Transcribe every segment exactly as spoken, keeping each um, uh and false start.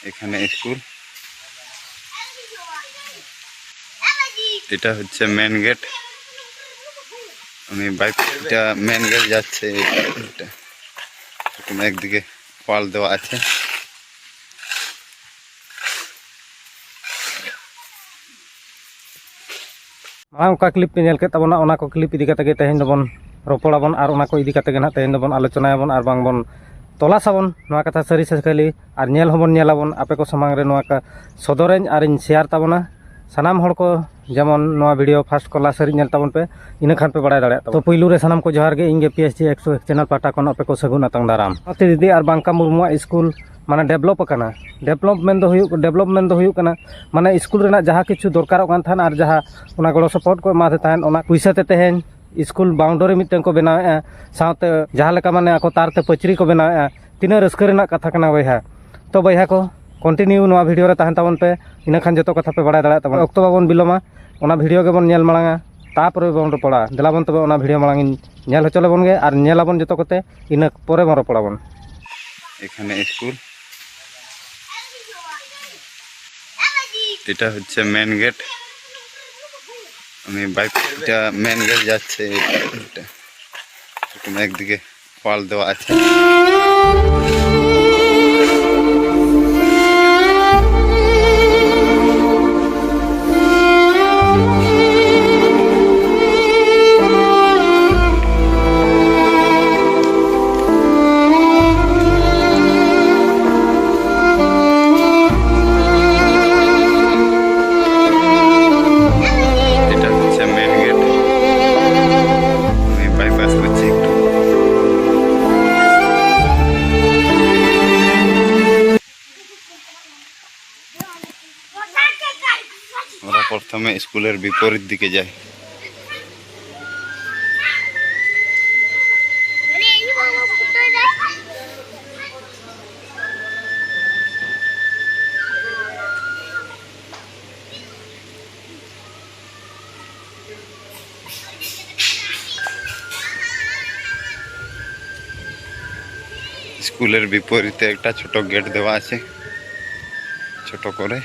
এখানে স্কুল। এটা হচ্ছে মেন গেট। আমি বাইক, এটা মেন গেট যাচ্ছে। এটা, এটা কোনো একদিকে ওয়াল দেওয়া আছে। ᱢᱟᱲᱟᱝ ᱚᱠᱟ ᱠᱞᱤᱯ ᱯᱮ ᱧᱮᱞ ᱠᱮᱫ ᱛᱟᱵᱚᱱᱟ, ᱚᱱᱟ ᱠᱚ ᱠᱞᱤᱯ ᱤᱫᱤ ᱠᱟᱛᱮ ᱜᱮ ᱛᱮᱦᱮᱧ ᱫᱚᱵᱚᱱ ᱨᱚᱯᱚᱲᱟᱵᱚᱱ ᱟᱨ ᱚᱱᱟ ᱠᱚ ᱤᱫᱤ ᱠᱟᱛᱮ ᱜᱮ ᱱᱟᱦᱟᱜ ᱛᱮᱦᱮᱧ ᱫᱚᱵᱚᱱ ᱟᱞᱳᱪᱚᱱᱟᱭᱟᱵᱚᱱ ᱟᱨ ᱵᱟᱝ ᱵᱚᱱ ᱛᱚᱞᱟᱥᱟᱵᱚᱱ ᱱᱚᱣᱟ ᱠᱟᱛᱷᱟ ᱥᱟᱹᱨᱤ ᱥᱮ ᱠᱷᱟᱹᱞᱤ, ᱟᱨ ᱧᱮᱞ ᱦᱚᱸᱵᱚᱱ ᱧᱮᱞᱟᱵᱚᱱ ᱟᱯᱮ ᱠᱚ ᱥᱟᱢᱟᱝ ᱨᱮ ᱱᱚᱣᱟ ᱠᱟ-, ᱥᱚᱫᱚᱨᱟᱹᱧ ᱟᱨᱤᱧ ᱥᱮᱭᱟᱨ ᱛᱟᱵᱚᱱᱟ᱾ ᱥᱟᱱᱟᱢ ᱦᱚᱲ ᱠᱚ ᱡᱮᱢᱚᱱ ᱱᱚᱣᱟ ᱵᱷᱤᱰᱤᱭᱳ ᱯᱷᱟᱥᱴ ᱠᱷᱚᱱ ᱞᱟᱥᱴ ᱫᱷᱟᱹᱨᱤᱡ ᱧᱮᱞ ᱛᱟᱵᱚᱱ ᱯᱮ, ᱤᱱᱟᱹ ᱠᱷᱟᱱ ᱯᱮ ᱵᱟᱲᱟᱭ ᱫᱟᱲᱮᱭᱟᱜ ᱛᱟᱵᱚᱱᱟ᱾ ᱛᱚ ᱯᱩᱭᱞᱩ ᱨᱮ ᱥᱟᱱᱟᱢ ᱠᱚ ᱡᱚᱦᱟᱨ ᱜᱮ, ᱤᱧ ᱜᱮ ᱯᱤ ᱮᱥ ᱡᱤ ᱮᱠᱥᱚ ᱮᱠ ᱪᱮᱱᱮᱞ ᱯᱟᱦᱴᱟ ᱠᱷᱚᱱ ᱟᱯᱮ ᱠᱚ ᱥᱟᱹᱜᱩᱱ ᱟᱛᱟᱝ ᱫᱟᱨᱟᱢ᱾ ᱚᱱᱟᱛᱮ ᱫᱤᱫᱤ ᱟᱨ ᱵᱟᱝᱠᱟ ᱢᱩᱨᱢᱩᱣᱟᱜ ᱥᱠᱩᱞ ᱢᱟᱱᱮ ᱰᱮᱵᱷᱞᱚᱯ ᱟᱠᱟᱱᱟ᱾ ᱰᱮᱵᱷᱞᱚᱯᱢᱮᱱᱴ ᱫᱚ ᱦᱩᱭᱩᱜ, ᱰᱮᱵᱷᱞᱚᱯᱢᱮᱱᱴ ᱫᱚ ᱦᱩᱭᱩᱜ ᱠᱟᱱᱟ ᱢᱟᱱᱮ ᱥᱠᱩᱞ ᱨᱮᱱᱟᱜ ᱡᱟᱦᱟᱸ ᱠᱤᱪᱷᱩ ᱫᱚᱨᱠᱟᱨᱚᱜ ᱠᱟᱱ ᱛᱟᱦᱮᱱ ᱟᱨ ᱡᱟᱦᱟᱸ ᱚᱱᱟ ᱜᱚᱲᱚ ᱥᱚᱯᱚᱦᱚᱫ ᱠᱚ ᱮᱢᱟᱫᱮ ᱛᱟᱦᱮᱱ, ᱚᱱᱟ ᱯᱩᱭᱥᱟᱹ ᱛᱮ ᱛᱮᱦᱮᱧ ᱥᱠᱩᱞ ᱵᱟᱣᱩᱱᱰᱟᱨᱤ ᱢᱤᱫᱴᱟᱝ ᱠᱚ ᱵᱮᱱᱟᱣᱮᱫᱼᱟ, ᱥᱟᱶᱛᱮ ᱡᱟᱦᱟᱸ ᱞᱮᱠᱟ ᱢᱟᱱᱮ ᱟᱠᱚ ᱛᱟᱨ ᱛᱮ ᱯᱟᱹᱪᱨᱤ ᱠᱚ ᱵᱮᱱᱟᱣᱮᱫᱼᱟ᱾ ᱛᱤᱱᱟᱹᱜ ᱨᱟᱹᱥᱠᱟᱹ ᱨᱮᱱᱟᱜ ᱠᱟᱛᱷᱟ ᱠᱟᱱᱟ ᱵᱚᱭᱦᱟ᱾ ᱛᱚ ᱵᱚᱭᱦᱟ ᱠᱚ, ᱠᱚᱱᱴᱤᱱᱤᱭᱩ ᱱᱚᱣᱟ ᱵᱷᱤᱰᱤᱭᱳ ᱨᱮ ᱛᱟᱦᱮᱱ ᱛᱟᱵᱚᱱ ᱯᱮ, ᱤᱱᱟᱹ ᱠᱷᱟᱱ ᱡᱚᱛᱚ ᱠᱟᱛᱷᱟ ᱯᱮ ᱵᱟᱲᱟᱭ ᱫᱟᱲᱮᱭᱟᱜ ᱛᱟᱵᱚᱱᱟ᱾ ᱚᱠᱛᱚ ᱵᱟᱵᱚᱱ ᱵᱤᱞᱚᱢᱟ, ᱚᱱᱟ ᱵᱷᱤᱰᱤᱭᱳ ᱜᱮᱵᱚᱱ ᱧᱮᱞ ᱢᱟᱲᱟᱝᱟ, ᱛᱟᱯᱚᱨᱮ ᱵᱚᱱ ᱨᱚᱯᱚᱲᱟ᱾ ᱫᱮᱞᱟ ᱵᱚᱱ ᱛᱚᱵᱮ ᱚᱱᱟ ᱵᱷᱤᱰᱤᱭᱳ ᱢᱟᱲᱟᱝ ᱤᱧ ᱧᱮᱞ ᱦᱚᱪᱚ ᱞᱮᱵᱚᱱ ᱜᱮ ᱟᱨ ᱧᱮᱞᱟᱵᱚᱱ ᱡᱚᱛᱚ ᱠᱚᱛᱮ, ᱤᱱᱟᱹ ᱯᱚᱨᱮ ᱵᱚᱱ ᱨᱚᱯᱚᱲᱟᱵᱚᱱ᱾ এখানে স্কুল, এটা হচ্ছে মেন গেট। আমি বাইক, এটা মেন গেট যাচ্ছে, এটা, এটা কোনো একদিকে ওয়াল দেওয়া আছে। এটা হচ্ছে মেন গেট। আমি বাইপাস করছি একটু। ওরা প্রথমে স্কুলের বিপরীত দিকে যায়। স্কুলের বিপরীতে একটা ছোট গেট দেওয়া আছে। ᱪᱷᱳᱴᱳ ᱠᱚᱨᱮ᱾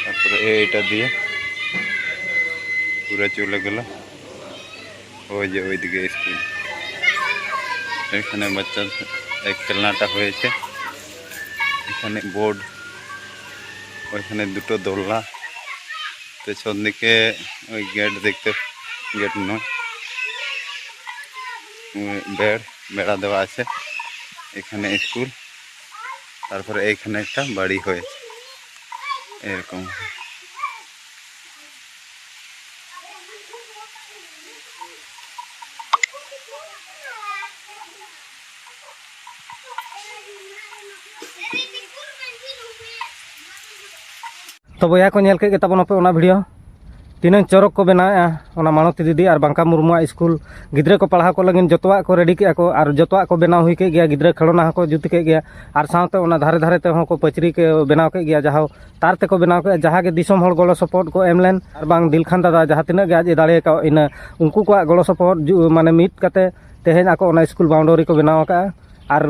তারপরে এ-, এটা দিয়ে পুরো চলে গেল। ওই যে ওইদিকে স্কুল, এখানে বাচ্চার এক খেলনাটা হয়েছে, এখানে বোর্ড, ওইখানে দুটো দোলনা, পেছন দিকে ওই গেট দেখতে, গেট নয়, উম, বেড়, বেড়া দেওয়া আছে। এখানে স্কুল, তারপরে এইখানে একটা বাড়ি হয়েছে এরকম। ᱛᱚ ᱵᱚᱭᱦᱟ ᱠᱚ, ᱧᱮᱞ ᱠᱮᱫ ᱜᱮ ᱛᱟᱵᱚᱱ ᱟᱯᱮ ᱚᱱᱟ ᱵᱷᱤᱰᱤᱭᱳ, ᱛᱤᱱᱟᱹᱝ ᱪᱚᱨᱚᱠ ᱠᱚ ᱵᱮᱱᱟᱣᱮᱫᱼᱟ ᱚᱱᱟ ᱢᱟᱞᱚᱛᱤ ᱫᱤᱫᱤ ᱟᱨ ᱵᱟᱝᱠᱟ ᱢᱩᱨᱢᱩᱣᱟᱜ ᱥᱠᱩᱞ᱾ ᱜᱤᱫᱽᱨᱟᱹ ᱠᱚ ᱯᱟᱲᱦᱟᱣ ᱠᱚ ᱞᱟᱹᱜᱤᱫ ᱡᱚᱛᱚᱣᱟᱜ ᱠᱚ ᱨᱮᱰᱤ ᱠᱮᱫᱼᱟ ᱠᱚ ᱟᱨ ᱡᱚᱛᱚᱣᱟᱜ ᱠᱚ ᱵᱮᱱᱟᱣ ᱦᱩᱭ ᱠᱮᱫ ᱜᱮᱭᱟ᱾ ᱜᱤᱫᱽᱨᱟᱹ ᱠᱷᱮᱞᱳᱱᱟ ᱦᱚᱸᱠᱚ ᱡᱩᱛ ᱠᱮᱫ ᱜᱮᱭᱟ ᱟᱨ ᱥᱟᱶᱛᱮ ᱚᱱᱟ ᱫᱷᱟᱨᱮ ᱫᱷᱟᱨᱮ ᱛᱮᱦᱚᱸ ᱠᱚ ᱯᱟᱹᱪᱨᱤ ᱠᱚ ᱵᱮᱱᱟᱣ ᱠᱮᱫ ᱜᱮᱭᱟ, ᱡᱟᱦᱟᱸ ᱛᱟᱨ ᱛᱮᱠᱚ ᱵᱮᱱᱟᱣ ᱠᱮᱫᱼᱟ᱾ ᱡᱟᱦᱟᱸ ᱜᱮ ᱫᱤᱥᱚᱢ ᱦᱚᱲ ᱜᱚᱲᱚ ᱥᱚᱯᱚᱦᱚᱫ ᱠᱚ ᱮᱢ ᱞᱮᱱ ᱟᱨ ᱵᱟᱝ ᱫᱤᱞᱠᱷᱟᱱ ᱫᱟᱫᱟ ᱡᱟᱦᱟᱸ ᱛᱤᱱᱟᱹᱜ ᱜᱮ ᱟᱡ ᱮ ᱫᱟᱲᱮ ᱟᱠᱟᱫ, ᱤᱱᱟᱹ ᱩᱱᱠᱩ ᱠᱚᱣᱟᱜ ᱜᱚᱲᱚ ᱥᱚᱯᱚᱦᱚᱫ ᱡᱩ-, ᱢᱟᱱᱮ ᱢᱤᱫ ᱠᱟᱛᱮ ᱛᱮᱦᱮᱧ ᱟᱠᱚ ᱚᱱᱟ ᱥᱠᱩᱞ ᱵᱟᱣᱩᱱᱰᱟᱨᱤ ᱠᱚ ᱵᱮᱱᱟᱣ ᱟᱠᱟᱫᱼᱟ᱾ ᱟᱨ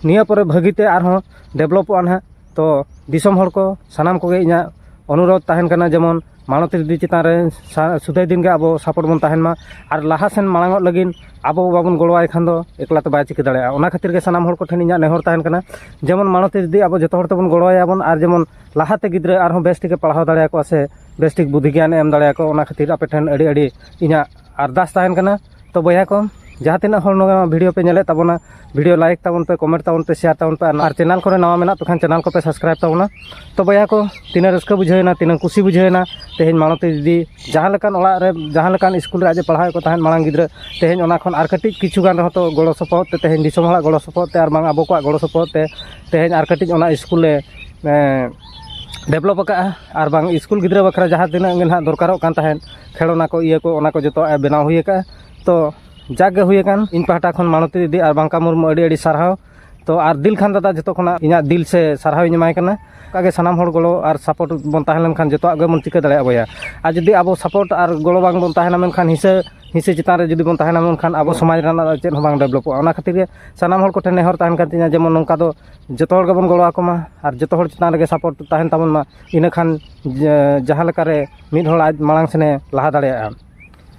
ᱱᱤᱭᱟᱹ ᱯᱚᱨᱮ ᱵᱷᱟᱹᱜᱤ ᱛᱮ ᱟᱨᱦᱚᱸ ᱰᱮᱵᱷᱞᱚᱯᱚᱜᱼᱟ ᱱᱟᱦᱟᱜ᱾ ᱛᱚ ᱫᱤᱥᱚᱢ ᱦᱚᱲ ᱠᱚ ᱥᱟᱱᱟᱢ ᱠᱚᱜᱮ ᱤᱧᱟᱹᱜ ᱚᱱᱩᱨᱳᱫᱷ ᱛᱟᱦᱮᱱ ᱠᱟᱱᱟ, ᱡᱮᱢᱚᱱ ᱢᱟᱞᱚᱛᱤ ᱫᱤᱫᱤ ᱪᱮᱛᱟᱱ ᱨᱮ ᱥᱟ-, ᱥᱩᱫᱟᱹᱭ ᱫᱤᱱ ᱜᱮ ᱟᱵᱚ ᱥᱟᱯᱳᱨᱴ ᱵᱚᱱ ᱛᱟᱦᱮᱱ ᱢᱟ᱾ ᱟᱨ ᱞᱟᱦᱟ ᱥᱮᱱ ᱢᱟᱲᱟᱝᱚᱜ ᱞᱟᱹᱜᱤᱫ ᱟᱵᱚ ᱵᱟᱵᱚᱱ ᱜᱚᱲᱚᱣᱟᱭ ᱠᱷᱟᱱ ᱫᱚ ᱮᱠᱞᱟ ᱛᱮ ᱵᱟᱭ ᱪᱤᱠᱟᱹ ᱫᱟᱲᱮᱭᱟᱜᱼᱟ᱾ ᱚᱱᱟ ᱠᱷᱟᱹᱛᱤᱨ ᱜᱮ ᱥᱟᱱᱟᱢ ᱦᱚᱲ ᱠᱚᱴᱷᱮᱱ ᱤᱧᱟᱹᱜ ᱱᱮᱦᱚᱨ ᱛᱟᱦᱮᱱ ᱠᱟᱱᱟ, ᱡᱮᱢᱚᱱ ᱢᱟᱞᱚᱛᱤ ᱫᱤᱫᱤ ᱟᱵᱚ ᱡᱚᱛᱚ ᱦᱚᱲ ᱛᱮᱵᱚᱱ ᱜᱚᱲᱚᱣᱟᱭᱟ ᱵᱚᱱ, ᱟᱨ ᱡᱮᱢᱚᱱ ᱞᱟᱦᱟᱛᱮ ᱜᱤᱫᱽᱨᱟᱹ ᱟᱨᱦᱚᱸ ᱵᱮᱥ ᱴᱷᱤᱠᱮ ᱯᱟᱲᱦᱟᱣ ᱫᱟᱲᱮᱭᱟᱠᱚᱣᱟ ᱥᱮ ᱵᱮᱥ ᱴᱷᱤᱠ ᱵᱩᱫᱽᱫᱷᱤ ᱜᱮᱭᱟᱱᱮ ᱮᱢ ᱫᱟᱲᱮᱭᱟᱠᱚᱣᱟ᱾ ᱚᱱᱟ ᱠᱷᱟᱹᱛᱤᱨ ᱟᱯᱮ ᱴᱷᱮᱱ ᱟᱹᱰᱤ ᱟᱹᱰᱤ ᱤᱧᱟᱹᱜ ᱟᱨᱫᱟᱥ ᱛᱟᱦᱮᱱ ᱠᱟᱱᱟ᱾ ᱛᱚ ᱵᱚᱭᱦᱟ ᱠᱚ, ᱡᱟᱦᱟᱸ ᱛᱤᱱᱟᱹᱜ ᱦᱚᱲ ᱱᱚᱣᱟ ᱵᱷᱤᱰᱤᱭᱳ ᱯᱮ ᱧᱮᱞᱮᱫ ᱛᱟᱵᱚᱱᱟ, ᱵᱷᱤᱰᱤᱭᱳ ᱞᱟᱭᱤᱠ ᱛᱟᱵᱚᱱ ᱯᱮ, ᱠᱚᱢᱮᱱᱴ ᱛᱟᱵᱚᱱ ᱯᱮ, ᱥᱮᱭᱟᱨ ᱛᱟᱵᱚᱱ ᱯᱮ, ᱟᱨ ᱪᱮᱱᱮᱞ ᱠᱚᱨᱮ ᱱᱟᱣᱟ ᱢᱮᱱᱟᱜ ᱯᱮ ᱠᱷᱟᱱ ᱪᱮᱱᱮᱞ ᱠᱚᱯᱮ ᱥᱟᱵᱥᱠᱨᱟᱭᱤᱵ ᱛᱟᱵᱚᱱᱟ᱾ ᱛᱚ ᱵᱚᱭᱦᱟ ᱠᱚ, ᱛᱤᱱᱟᱹᱜ ᱨᱟᱹᱥᱠᱟᱹ ᱵᱩᱡᱷᱟᱹᱣᱮᱱᱟ, ᱛᱤᱱᱟᱹᱜ ᱠᱩᱥᱤ ᱵᱩᱡᱷᱟᱹᱣᱮᱱᱟ ᱛᱮᱦᱮᱧ ᱢᱟᱞᱚᱛᱤ ᱫᱤᱫᱤ ᱡᱟᱦᱟᱸ ᱞᱮᱠᱟᱱ ᱚᱲᱟᱜ ᱨᱮ, ᱡᱟᱦᱟᱸ ᱞᱮᱠᱟᱱ ᱥᱠᱩᱞ ᱨᱮ ᱟᱡ ᱮ ᱯᱟᱲᱦᱟᱣᱮᱫ ᱠᱚ ᱛᱟᱦᱮᱸᱫ ᱢᱟᱲᱟᱝ ᱜᱤᱫᱽᱨᱟᱹ, ᱛᱮᱦᱮᱧ ᱚᱱᱟ ᱠᱷᱚᱱ ᱟᱨ ᱠᱟᱹᱴᱤᱡ ᱠᱤᱪᱷᱩ ᱜᱟᱱ ᱨᱮᱦᱚᱸ ᱛᱚ ᱜᱚᱲᱚ ᱥᱚᱯᱚᱦᱚᱫ ᱛᱮ, ᱛᱮᱦᱮᱧ ᱫᱤᱥᱚᱢ ᱦᱚᱲᱟᱜ ᱜᱚᱲᱚ ᱥᱚᱯᱚᱦᱚᱫ ᱛᱮ ᱟᱨ ᱵᱟᱝ ᱟᱵᱚ ᱠᱚᱣᱟᱜ ᱜᱚᱲᱚ ᱥᱚᱯᱚᱦᱚᱫ ᱛᱮ ᱛᱮᱦᱮᱧ ᱟᱨ ᱠᱟᱹᱴᱤᱡ ᱚᱱᱟ ᱥᱠᱩᱞ ᱮ, ᱮᱸ, ᱰᱮᱵᱷᱞᱚᱯ ᱟᱠᱟᱫᱼᱟ᱾ ᱟᱨ ᱵᱟᱝ ᱥᱠᱩᱞ ᱜᱤᱫᱽᱨᱟᱹ ᱵᱟᱠᱷᱨᱟ ᱡᱟᱦᱟᱸ ᱛᱤᱱᱟᱹᱜ ᱜᱮ ᱱᱟᱦᱟᱜ ᱫᱚᱨᱠᱟᱨᱚᱜ ᱠᱟᱱ ᱛᱟᱦᱮᱸᱫ, ᱠᱷᱮᱞᱳᱱᱟ ᱠᱚ, ᱤᱭᱟᱹ ᱠᱚ, ᱚᱱᱟ ᱠᱚ ᱡᱚᱛᱚᱣᱟᱜ ᱮ ᱵᱮᱱᱟᱣ ᱦᱩᱭ ᱟᱠᱟᱫᱼᱟ᱾ ᱛᱚ ᱡᱟᱠ ᱜᱮ ᱦᱩᱭ ᱟᱠᱟᱱ, ᱤᱧ ᱯᱟᱦᱴᱟ ᱠᱷᱚᱱ ᱢᱟᱞᱚᱛᱤ ᱫᱤᱫᱤ ᱟᱨ ᱵᱟᱝᱠᱟ ᱢᱩᱨᱢᱩ ᱟᱹᱰᱤ ᱟᱹᱰᱤ ᱥᱟᱨᱦᱟᱣ᱾ ᱛᱚ ᱟᱨ ᱫᱤᱞ ᱠᱷᱟᱱ ᱫᱟᱫᱟ ᱡᱚᱛᱚ ᱠᱷᱚᱱᱟᱜ ᱤᱧᱟᱹᱜ ᱫᱤᱞ ᱥᱮ ᱥᱟᱨᱦᱟᱣ ᱤᱧ ᱮᱢᱟᱭ ᱠᱟᱱᱟ᱾ ᱚᱱᱠᱟᱜᱮ ᱥᱟᱱᱟᱢ ᱦᱚᱲ ᱜᱚᱲᱚ ᱟᱨ ᱥᱟᱯᱳᱨᱴ ᱵᱚᱱ ᱛᱟᱦᱮᱸ ᱞᱮᱱᱠᱷᱟᱱ ᱡᱚᱛᱚᱣᱟᱜ ᱜᱮᱵᱚᱱ ᱪᱤᱠᱟᱹ ᱫᱟᱲᱮᱭᱟᱜᱼᱟ ᱵᱚᱭᱦᱟ᱾ ᱟᱨ ᱡᱩᱫᱤ ᱟᱵᱚ ᱥᱟᱯᱳᱨᱴ ᱟᱨ ᱜᱚᱲᱚ ᱵᱟᱝ ᱵᱚᱱ ᱛᱟᱦᱮᱱᱟ, ᱢᱮᱱᱠᱷᱟᱱ ᱦᱤᱸᱥᱟᱹ ᱦᱤᱸᱥᱟᱹ ᱪᱮᱛᱟᱱ ᱨᱮ ᱡᱩᱫᱤ ᱵᱚᱱ ᱛᱟᱦᱮᱱᱟ, ᱢᱮᱱᱠᱷᱟᱱ ᱟᱵᱚ ᱥᱚᱢᱟᱡᱽ ᱨᱮᱱᱟᱜ ᱪᱮᱫ ᱦᱚᱸ ᱵᱟᱝ ᱰᱮᱵᱷᱞᱚᱯᱚᱜᱼᱟ᱾ ᱚᱱᱟ ᱠᱷᱟᱹᱛᱤᱨ ᱜᱮ ᱥᱟᱱᱟᱢ ᱦᱚᱲ ᱠᱚᱴᱷᱮᱱ ᱱᱮᱦᱚᱨ ᱛᱟᱦᱮᱱ ᱠᱟᱱ ᱛᱤᱧᱟ, ᱡᱮᱢᱚᱱ ᱱᱚᱝᱠᱟ ᱫᱚ ᱡᱚᱛᱚ ᱦᱚᱲ ᱜᱮᱵᱚᱱ ᱜᱚᱲᱚ ᱟᱠᱚ ᱢᱟ ᱟᱨ ᱡᱚᱛᱚ ᱦᱚᱲ ᱪᱮᱛᱟᱱ ᱨᱮᱜᱮ ᱥᱟᱯᱳᱨᱴ ᱛᱟᱦᱮᱱ ᱛᱟᱵᱚᱱ ᱢᱟ᱾ ᱤᱱᱟᱹᱠᱷᱟᱱ ᱡᱟ- ᱡᱟᱦᱟᱸ ᱞᱮᱠᱟᱨᱮ ᱢᱤᱫ ᱦᱚᱲ ᱟᱡ ᱢᱟᱲᱟᱝ ᱥᱮᱱᱮ ᱞᱟᱦᱟ ᱫᱟᱲᱮᱭᱟᱜᱼᱟ᱾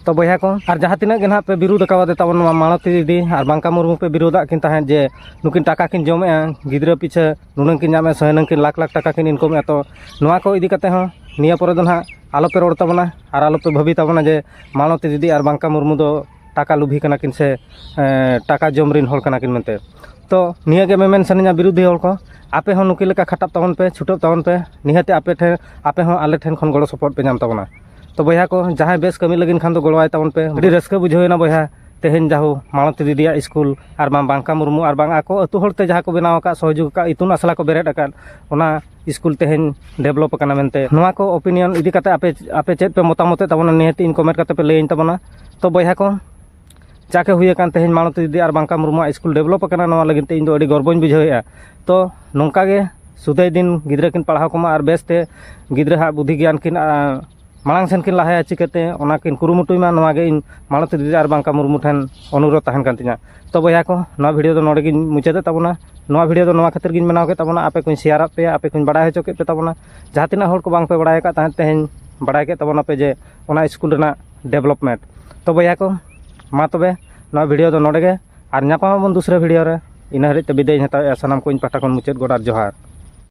ᱛᱚ ᱵᱚᱭᱦᱟ ᱠᱚ, ᱟᱨ ᱡᱟᱦᱟᱸ ᱛᱤᱱᱟᱹᱜ ᱜᱮ ᱱᱟᱦᱟᱜ ᱯᱮ ᱵᱤᱨᱳᱫ ᱟᱠᱟᱣᱟᱫᱮ ᱛᱟᱵᱚᱱ ᱱᱚᱣᱟ ᱢᱟᱞᱚᱛᱤ ᱫᱤᱫᱤ ᱟᱨ ᱵᱟᱝᱠᱟ ᱢᱩᱨᱢᱩ ᱯᱮ ᱵᱤᱨᱳᱫᱟᱜ ᱠᱤᱱ ᱛᱟᱦᱮᱸᱫ ᱡᱮ ᱱᱩᱠᱤᱱ ᱴᱟᱠᱟ ᱠᱤᱱ ᱡᱚᱢᱮᱜᱼᱟ, ᱜᱤᱫᱽᱨᱟᱹ ᱯᱤᱪᱷᱟᱹ ᱱᱩᱱᱟᱹᱝ ᱠᱤᱱ ᱧᱟᱢᱮᱜᱼᱟ, ᱥᱮ ᱱᱩᱱᱟᱹᱝ ᱠᱤᱱ ᱞᱟᱠᱷ ᱞᱟᱠᱷ ᱴᱟᱠᱟ ᱠᱤᱱ ᱤᱱᱠᱚᱢᱮᱜᱼᱟ᱾ ᱛᱚ ᱱᱚᱣᱟ ᱠᱚ ᱤᱫᱤ ᱠᱟᱛᱮ ᱦᱚᱸ ᱱᱤᱭᱟᱹ ᱯᱚᱨᱮ ᱫᱚ ᱱᱟᱦᱟᱜ ᱟᱞᱚᱯᱮ ᱨᱚᱲ ᱛᱟᱵᱚᱱᱟ ᱟᱨ ᱟᱞᱚᱯᱮ ᱵᱷᱟᱹᱵᱤ ᱛᱟᱵᱚᱱᱟ ᱡᱮ ᱢᱟᱞᱚᱛᱤ ᱫᱤᱫᱤ ᱟᱨ ᱵᱟᱝᱠᱟ ᱢᱩᱨᱢᱩ ᱫᱚ ᱴᱟᱠᱟ ᱞᱩᱵᱷᱤ ᱠᱟᱱᱟ ᱠᱤᱱ ᱥᱮ, ᱮᱸ, ᱴᱟᱠᱟ ᱡᱚᱢ ᱨᱤᱱ ᱦᱚᱲ ᱠᱟᱱᱟ ᱠᱤᱱ ᱢᱮᱱᱛᱮ᱾ ᱛᱚ ᱱᱤᱭᱟᱹ ᱜᱮ ᱢᱮᱢᱮᱱ ᱥᱟᱱᱟᱧᱟ ᱵᱤᱨᱳᱫᱷᱤ ᱦᱚᱲ ᱠᱚ, ᱟᱯᱮ ᱦᱚᱸ ᱱᱩᱠᱤᱱ ᱞᱮᱠᱟ ᱠᱷᱟᱴᱟᱜ ᱛᱟᱵᱚᱱ ᱯᱮ, ᱪᱷᱩᱴᱟᱹᱜ ᱛᱟᱵᱚᱱ ᱯᱮ, ᱱᱤᱦᱟᱹᱛ ᱟᱯᱮ ᱴᱷᱮᱱ, ᱟᱯᱮ ᱦᱚᱸ ᱟᱞᱮ ᱴᱷᱮᱱ ᱠᱷᱚᱱ ᱜᱚᱲᱚ ᱥᱚᱯᱚᱦᱚᱫ ᱯᱮ ᱧᱟᱢ ᱛᱟᱵᱚᱱᱟ᱾ ᱛᱚ ᱵᱚᱭᱦᱟ ᱠᱚ, ᱡᱟᱦᱟᱸᱭ ᱵᱮᱥ ᱠᱟᱹᱢᱤ ᱞᱟᱹᱜᱤᱫ ᱠᱷᱟᱱ ᱫᱚ ᱜᱚᱲᱚᱣᱟᱭ ᱛᱟᱵᱚᱱ ᱯᱮ᱾ ᱟᱹᱰᱤ ᱨᱟᱹᱥᱠᱟᱹ ᱵᱩᱡᱷᱟᱹᱣ ᱮᱱᱟ ᱵᱚᱭᱦᱟ, ᱛᱮᱦᱮᱧ ᱡᱟᱦᱳ ᱢᱟᱞᱚᱛᱤ ᱫᱤᱫᱤᱭᱟᱜ ᱥᱠᱩᱞ ᱟᱨ ᱵᱟᱝ ᱵᱟᱝᱠᱟ ᱢᱩᱨᱢᱩ ᱟᱨ ᱵᱟᱝ ᱟᱠᱚ ᱟᱹᱛᱩ ᱦᱚᱲᱛᱮ ᱡᱟᱦᱟᱸ ᱠᱚ ᱵᱮᱱᱟᱣ ᱟᱠᱟᱫ, ᱥᱚᱦᱚᱡᱳᱜᱤᱛᱟ ᱤᱛᱩᱱ ᱟᱥᱲᱟ ᱠᱚ ᱵᱮᱨᱮᱫ ᱟᱠᱟᱫ, ᱚᱱᱟ ᱥᱠᱩᱞ ᱛᱮᱦᱮᱧ ᱰᱮᱵᱷᱞᱚᱯ ᱟᱠᱟᱱᱟ ᱢᱮᱱᱛᱮ᱾ ᱱᱚᱣᱟ ᱠᱚ ᱚᱯᱤᱱᱤᱭᱚᱱ ᱤᱫᱤ ᱠᱟᱛᱮ ᱟᱯᱮ, ᱟᱯᱮ ᱪᱮᱫ ᱯᱮ ᱢᱚᱛᱟᱢᱚᱛᱮᱫ ᱛᱟᱵᱚᱱᱟ, ᱱᱤᱦᱟᱹᱛ ᱤᱧ ᱠᱚᱢᱮᱱᱴ ᱠᱟᱛᱮ ᱯᱮ ᱞᱟᱹᱭᱟᱹᱧ ᱛᱟᱵᱚᱱᱟ᱾ ᱛᱚ ᱵᱚᱭᱦᱟ ᱠᱚ, ᱡᱟᱠᱮ ᱦᱩᱭ ᱟᱠᱟᱱ ᱛᱮᱦᱮᱧ ᱢᱟᱞᱚᱛᱤ ᱫᱤᱫᱤ ᱟᱨ ᱵᱟᱝᱠᱟ ᱢᱩᱨᱢᱩᱣᱟᱜ ᱥᱠᱩᱞ ᱰᱮᱵᱷᱞᱚᱯ ᱟᱠᱟᱱᱟ, ᱱᱚᱣᱟ ᱞᱟᱹᱜᱤᱫ ᱛᱮ ᱤᱧ ᱫᱚ ᱟᱹᱰᱤ ᱜᱚᱨᱵᱚᱧ ᱵᱩᱡᱷᱟᱹᱣᱮᱫᱼᱟ᱾ ᱛᱚ ᱱᱚᱝᱠᱟ ᱜᱮ ᱥᱩᱫᱟᱹᱭ ᱫᱤᱱ ᱜᱤᱫᱽᱨᱟᱹ ᱠᱤᱱ ᱯᱟᱲᱦᱟᱣ ᱠᱚᱢᱟ ᱟᱨ ᱵᱮᱥᱛᱮ ᱜᱤᱫᱽᱨᱟᱹ ᱦᱟᱜ ᱵᱩᱫᱷᱤ ᱜᱮᱭᱟᱱ ᱠᱤᱱ, ᱟ, ᱢᱟᱲᱟᱝ ᱥᱮᱱ ᱠᱤᱱ ᱞᱟᱦᱟᱭᱟ᱾ ᱪᱤᱠᱟᱹᱛᱮ ᱚᱱᱟ ᱠᱤᱱ ᱠᱩᱨᱩᱢᱩᱴᱩᱭ ᱢᱟ, ᱱᱚᱣᱟ ᱜᱮ ᱤᱧ ᱢᱟᱞᱚᱛᱤ ᱫᱤᱫᱤ ᱟᱨ ᱵᱟᱝᱠᱟ ᱢᱩᱨᱢᱩ ᱴᱷᱮᱱ ᱚᱱᱩᱨᱳᱫᱷ ᱛᱟᱦᱮᱱ ᱠᱟᱱ ᱛᱤᱧᱟ᱾ ᱛᱚ ᱵᱚᱭᱦᱟ ᱠᱚ, ᱱᱚᱣᱟ ᱵᱷᱤᱰᱤᱭᱳ ᱫᱚ ᱱᱚᱰᱮ ᱜᱤᱧ ᱢᱩᱪᱟᱹᱫᱮᱫ ᱛᱟᱵᱚᱱᱟ᱾ ᱱᱚᱣᱟ ᱵᱷᱤᱰᱤᱭᱳ ᱫᱚ ᱱᱚᱣᱟ ᱠᱷᱟᱹᱛᱤᱨ ᱜᱤᱧ ᱵᱮᱱᱟᱣ ᱠᱮᱫ ᱛᱟᱵᱚᱱᱟ, ᱟᱯᱮ ᱠᱚᱧ ᱥᱮᱭᱟᱨᱟᱫ ᱯᱮᱭᱟ, ᱟᱯᱮ ᱠᱚᱧ ᱵᱟᱲᱟᱭ ᱦᱚᱪᱚ ᱠᱮᱫ ᱯᱮ ᱛᱟᱵᱚᱱᱟ᱾ ᱡᱟᱦᱟᱸ ᱛᱤᱱᱟᱹᱜ ᱦᱚᱲ ᱠᱚ ᱵᱟᱝ ᱯᱮ ᱵᱟᱲᱟᱭ ᱟᱠᱟᱫ ᱛᱟᱦᱮᱸᱫ, ᱛᱮᱦᱮᱧ ᱵᱟᱲᱟᱭ ᱠᱮᱫ ᱛᱟᱵᱚᱱᱟᱯᱮ ᱡᱮ ᱚᱱᱟ ᱥᱠᱩᱞ ᱨᱮᱱᱟᱜ ᱰᱮᱵᱷᱞᱚᱯᱢᱮᱱᱴ᱾ ᱛᱚ ᱵᱚᱭᱦᱟ ᱠᱚ, ᱢᱟ ᱛᱚᱵᱮ ᱱᱚᱣᱟ ᱵᱷᱤᱰᱤᱭᱳ ᱫᱚ ᱱᱚᱰᱮ ᱜᱮ, ᱟᱨ ᱧᱟᱯᱟᱢ ᱟᱵᱚᱱ ᱫᱩᱥᱨᱟᱹ ᱵᱷᱤᱰᱤᱭᱳ ᱨᱮ᱾ ᱤᱱᱟᱹ ᱦᱟᱹᱨᱤᱡ ᱛᱮ ᱵᱤᱫᱟᱹᱭ ᱤᱧ ᱦᱟᱛᱟᱣᱮᱫᱼᱟ᱾ ᱥᱟᱱᱟᱢ ᱠᱚ ᱤᱧ ᱯᱟᱦᱴᱟ ᱠᱷᱚᱱ ᱢᱩᱪᱟᱹᱫ ᱜᱚᱰ ᱟᱨ ᱡᱚᱦᱟᱨ᱾